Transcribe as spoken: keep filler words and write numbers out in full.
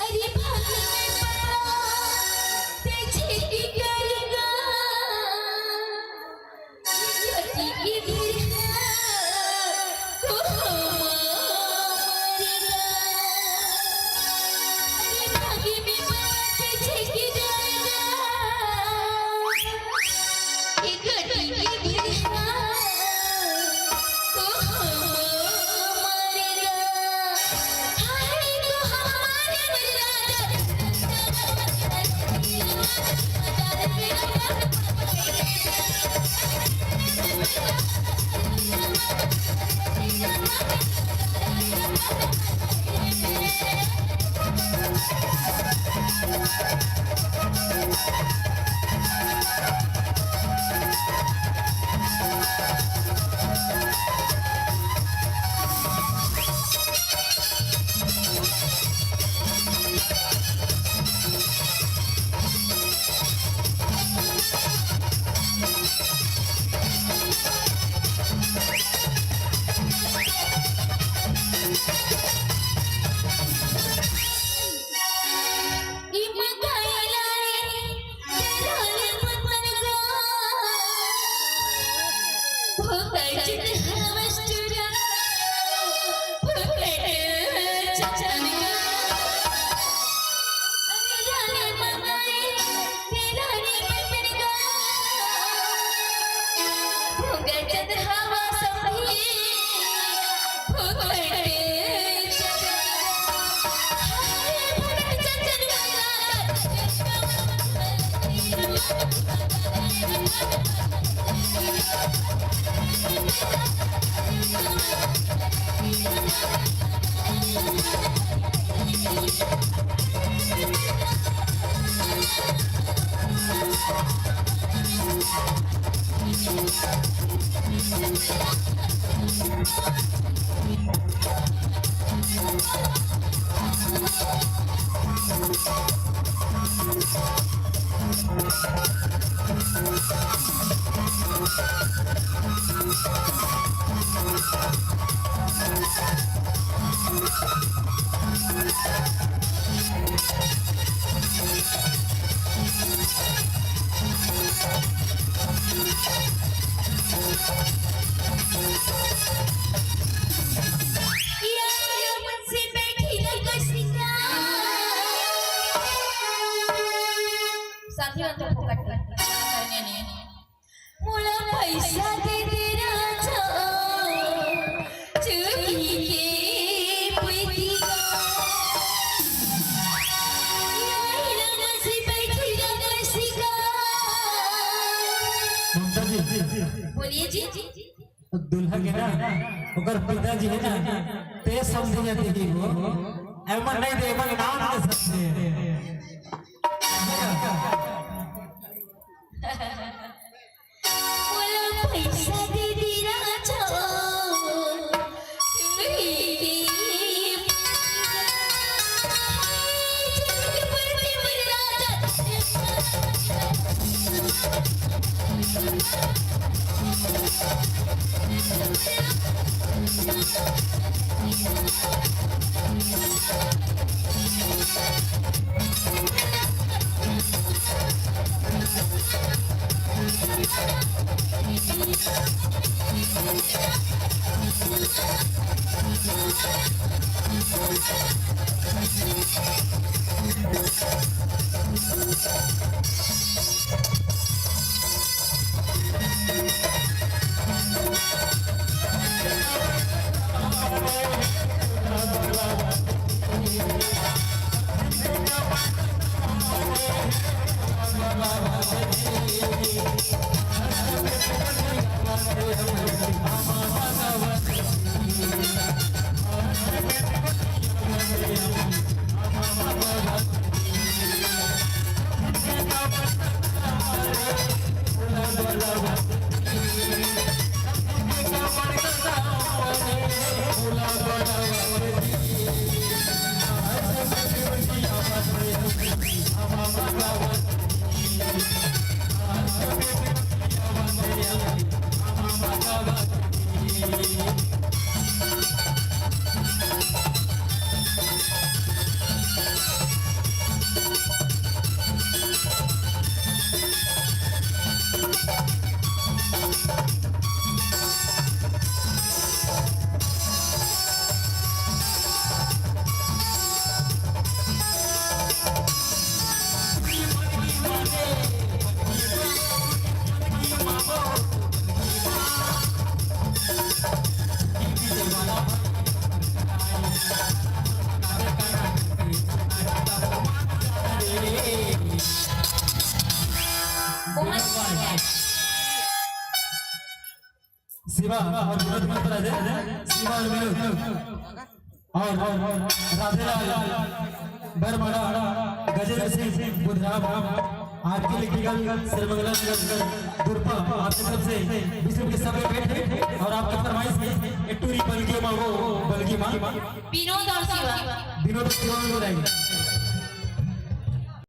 अरे भाग में पड़ा, तेरे की करेगा। साथी मन तो फोकट में करने नहीं। मोला पैसा दे दे राजा, चुरी के पैसा। ममता जी, बोलिए जी। दूल्हा के ना, ओकर पिताजी हे ना, ते समझे जाते कि वो एमन नहीं दे, एमन नाम के समझे। मोला पैसा दे दे राजा, शिवा और विनोद मित्र आ जाए। शिवा और विनोद और, और राधेलाल बरमड़ा, गजेंद्र सिंह बुधराम, आरके इलेक्ट्रिकल, सिरमंगला नगर, दुर्पा, आप सब से विष्णु के सब भेंट है और आपका फरमाइश है, एक टूरी बलगी माँ वो, बलगी माँ। विनोद और शिवा। विनोद और शिवा में बुलाएंगे।